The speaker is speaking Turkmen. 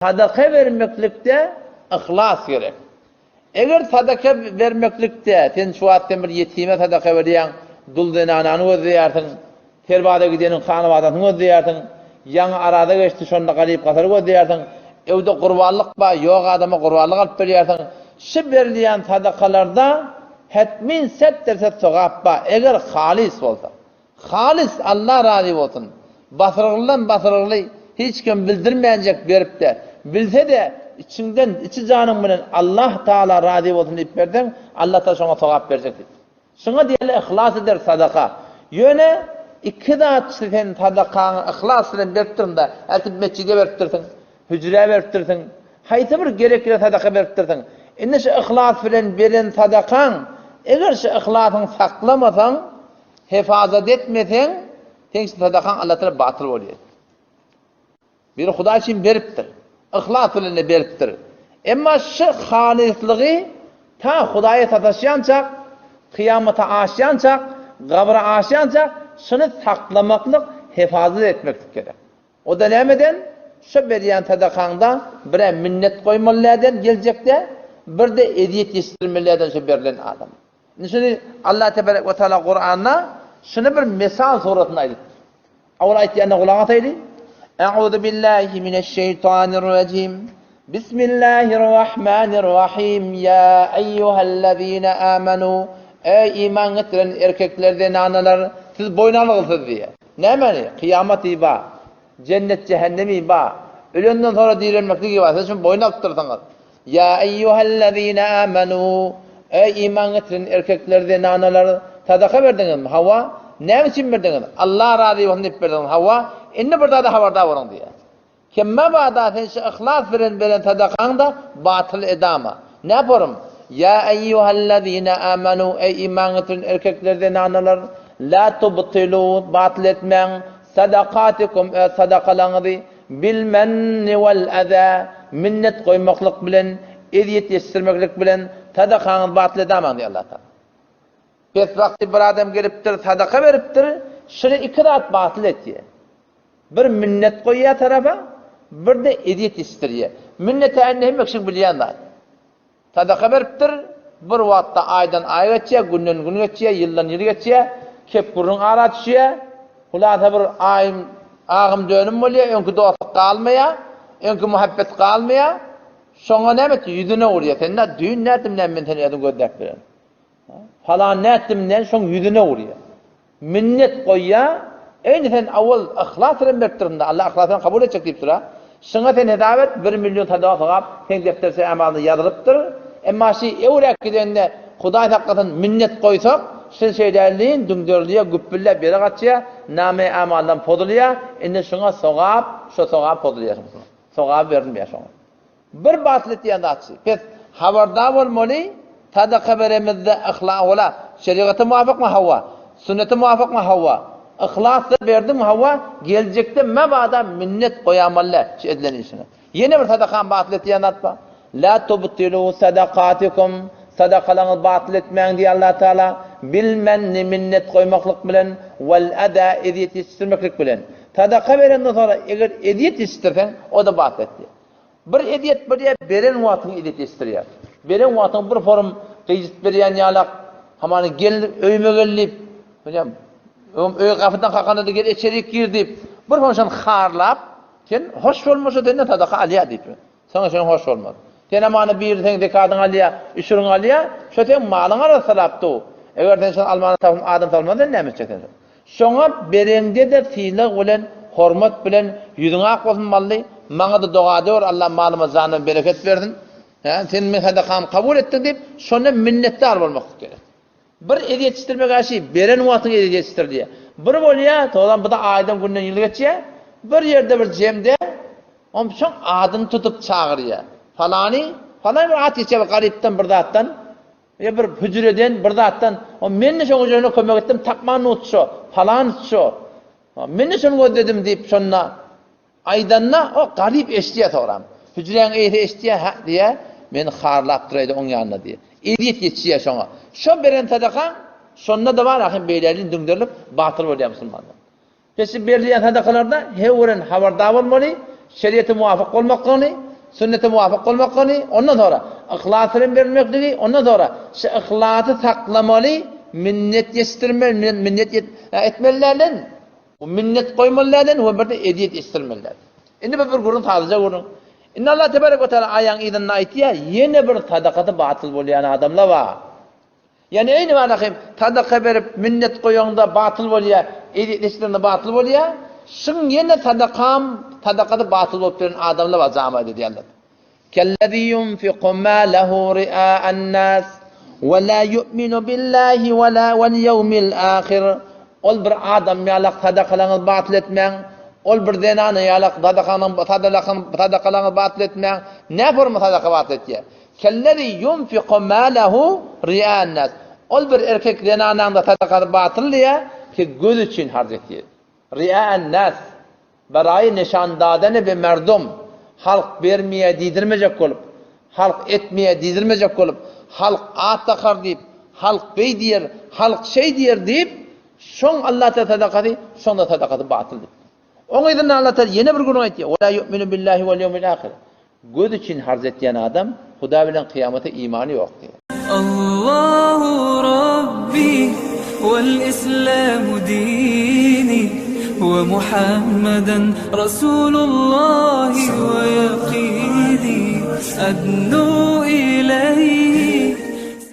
Sadaka bermeklikde yhlas gerek. Eger sadaka bermeklikde sen şu wagt sen bir ýetime sadaka berýäň, dul zenanany gözleýärsiň, serbaza gideniň hanabadasyny gözleýärsiň, ýaňy araza geçdi şonda garyp-gasary gözleýärsiň, öwde gurbanlyk bar, ýok adama gurbanlyk alyp berýärsiň, şu berilýän sadakalarda hetmin set derset sogap bar, eger halys bolsa. Halys Alla razy bolsun. Basyrgylydan basyrgyly hiç kim bildirmänjek beripde, bilsede içiňden içi janyň bilen Allah Taala razy bolsun diýip berseň Allah Taala şoňa sogap berjek diýip. Şuňa diýerler yhlas eder sadaka. Ýöne iki zat sen sadakaňy yhlas bilen beripdirinde eltip metjide beripdirsiň, hüjrä beripdirsiň, haýsy bir gerekli sadaka beripdirsiň. Indi şu yhlas bilen beren sadakaň eger şu yhlasyňy saklamasaň Hefazat etmeseň, seň şu sadakaň Allah tarap batyl bolýar. Biri Hudaý üçin beripdir. Yhlas bilen-de beripdir. Emma şu halyslygy ta Hudaýa sataşýançak, kyýamata aşýançak, gabra aşýançak şuny saklamaklyk, hefazat etmeklik gerek. O-da nämeden? Şo berýän sadakaňda bir-ä minnet goýmaly däden geljekde, bir-de ezýet ýetişdirmeli däden şo berlen adama. Indi şuny Allah tebarek we taala Kuranda şuny bir mesal suratynda aýdypdyr. Awal aýtýanyna gulak asaýly. A'uzu billahi mineşşeýtanirrajim. Bismillahirrahmanirrahim. Ya eyyuhellezine amanu. Ey iman getiren erkekler, zenanalar, siz boýun algylsyz diýýär. Nämeni? Kyýamat iba, jennet jähennemi ba, ölenden soňra direlmeklik iba. Siz şuny boýun alypdyrsyňyz. Ýa eýýuhellezine âmenû, Eý, iman getiren erkekler, zenanalar, sadaka berdiňizmi? Hawa. Näme üçin berdiňiz? Allah razy bolsun diýip berdiňiz. Hawa. Indi bir zada habardar boluň diýýär. Kim mabada sen şu yhlas bilen beren sadakaň-da batyl edama. Näporum? Ýa eýýuhellezine âmenû, Eý, iman getiren erkekler, zenanalar, lâ tubtilû, batyl etmäň, sadakatikum, öz sadakalaryňyzy, Bil-menni wal-azâ, minnet goýmaklyk bilen, ezýet ýetişdirmeklik bilen sadakaňyzy batyl edamaň diýýär Allah Tagala. Pes wagty bir adam gelipdir, sadaka beripdir, şuny iki zat batyl etýär. Bir minnet goýýar tarapa, bir-de ezýet ýetişdirýär. Minnet-ä indi hemme kişiň bilýän zady. Sadaka beripdir, bir wagtda aýdan aý geçýär, günden gün geçýär, ýyldan ýyl geçýär, kep gürrüň ara düşýär. Hulasa bir aýym agym dönüm bolýar, öňki dostluk galmaýar, öňki muhabbet galmaýar. Şoňa näme etdi? Ýüzüne urýar. Sen nä düýn nätdim näme men seni özüm gözläp bilen. Falan nätdim näme şoň ýüzüne urýar. Minnet goýýar, Indi sen owal yhlas bilen beripdirsiň-de, Allah yhlas bilen kabul etjek diýipdir-a. Şuňa sen hesap et, bir million sadaka sogap seň depderçe ämalyňda ýazylypdyr. Emma şi öwräk gidende, Hudaý saklasyn, minnet goýsak, şin şeýdälin, düňderilýär, güpbülläp ýere gaçýar, name ämaldan pozulýar, indi şuňa sogap, şo sogap pozulýar şoň. Sogaby berilmeýär şoňa. Bir batyl etýän zatçy. Pes, habardar bolmaly, sadaka beremizde yhla wala, şerigata muwafykmy hawa, sünnete muwafykmy hawa, yhlasla berdimmi hawa, geljekde mabada minnet goýamaly däl şu edilen işiňe. Ýene bir sadakany batyl etýän zat bar. La tubtilu sadakatikum, sadakalaryňyzy batyl etmäň diýýär Allah Taala, bil menni minnet goýmaklyk bilen, wal ada ezýet ýetişdirmeklik bilen. Sadaka berenden soňra eger ezýet ýetişdirseň, o-da batyl etýär. Bir ezýet berýär, beren wagtyň ezýet ýetişdirýär. Beren wagtyň bir forum gyjyt berýän ýalak, hamana gel öýüme gel diýip, bilýän, öý gapydan kakanda-da gel içerik gir diýip, bir forum şony harlap, sen hoş bolmasa senden sadaka alýar diýip. Saňa şoň hoş bolmaz. Sen hamana biri seň zekadyňy alýar, üşüriňi alýar, şo seň malyňy arassalap dur. Eger sen şony almana tapyp adam salmaz sen näme etjek sen şony? Şoňa bereňde-de sylag bilen, hormat bilen, ýüzüň ak bolsun bally, maňa-da doga edewür, Allah malyma, janyma bereket bersin, hä, sen meň sadakamy kabul etdiň diýip, şonda minnetdar bolmaklyk gerek. Bir ezýet ýetişdirmek aşy, beren wagtyň ezýet ýetişdir diýýär. Bir bolýar, soňam bu-da aýdan, günden ýyl geçýär, bir ýerde bir jemde oň şoň adyny tutup çagyrýar. Palany, palany bir at geçýär bir garypdan bir zatdan, Ýa bir hüjreden, bir zatdan, O men-de şoň hüjresine kömek etdim, tapman nut şo, palan şo. Men-de şony gözledim diýip şonda aýdanda, o garyp eşidýär soňram. Hüjräň eýesi eşidýär, hä diýýär, meni harlap duraýdy oň ýanynda diýýär. Ezýet ýetişýär şoňa. Şo beren sadakaň şonda-da bar, ahym beýläli düňderilip batyl bolýar musulmanlar. Peşi berilýän sadakalarda höwren habardar bolmaly, şeriýete muwafyk bolmaklygyny. sünnete muwafyk bolmaklygyny, ondan soňra yhlas bilen berilmekligi, ondan soňra şu yhlasy saklamaly, minnet ýetişdirmeli, minnet etmeli dälden, minnet goýmaly dälden we bir-de ezýet eşitdirmeli däl. Indi bu bir gürrüň sadaja gürrüň. Indi Allah tebarek we teala aýaň yzynda aýtýar, ýene bir sadakasy batyl bolýan adamlar bar. Ýagny eý Nibana hem sadaka berip minnet goýaňda batyl bolýar, ezýet eşidende batyl bolýar. Şuň ýene sadakam sadakasy batyl bolup ýören adamlar bar jamaat edýärler. Kellezî yunfiku mâlehu ri'â'an nâs we lâ yu'minu billâhi we lâ vel ýewmil âhir. Ol bir adam ýalak sadakalaryňyzy batyl etmäň. Ol bir zenana ýalak sadakalaryňyzy batyl etmäň. Näforma sadaka batyl etýär? Kellezi ýunfiku malahu ri'an-nas. Ol bir erkek zenanaňda sadakasy batyl diýýär, ki göz üçin harç etýär. Ri'an-nas. Baraýy neşan dadeni be merdum. Halk bermeýär diýdirmejek bolup, halk etmeýär diýdirmejek bolup, halk at dakar diýip, halk beý diýer, halk şeý diýer diýip, şoň Allatagala sadakasy, şoň-da sadakasy batyl diýipdir. Oň yzyndan Allatagala ýene bir gürrüň aýtýar, Ve la yu'minu billahi vel ýewmil ahir. Göz üçin harç etýän adam Hudaý bilen kyýamata imany ýok diýýär. Allahu Rabbi vel Islamu dini we Muhammeden Rasulullahi we ýakini adnu ileýhi.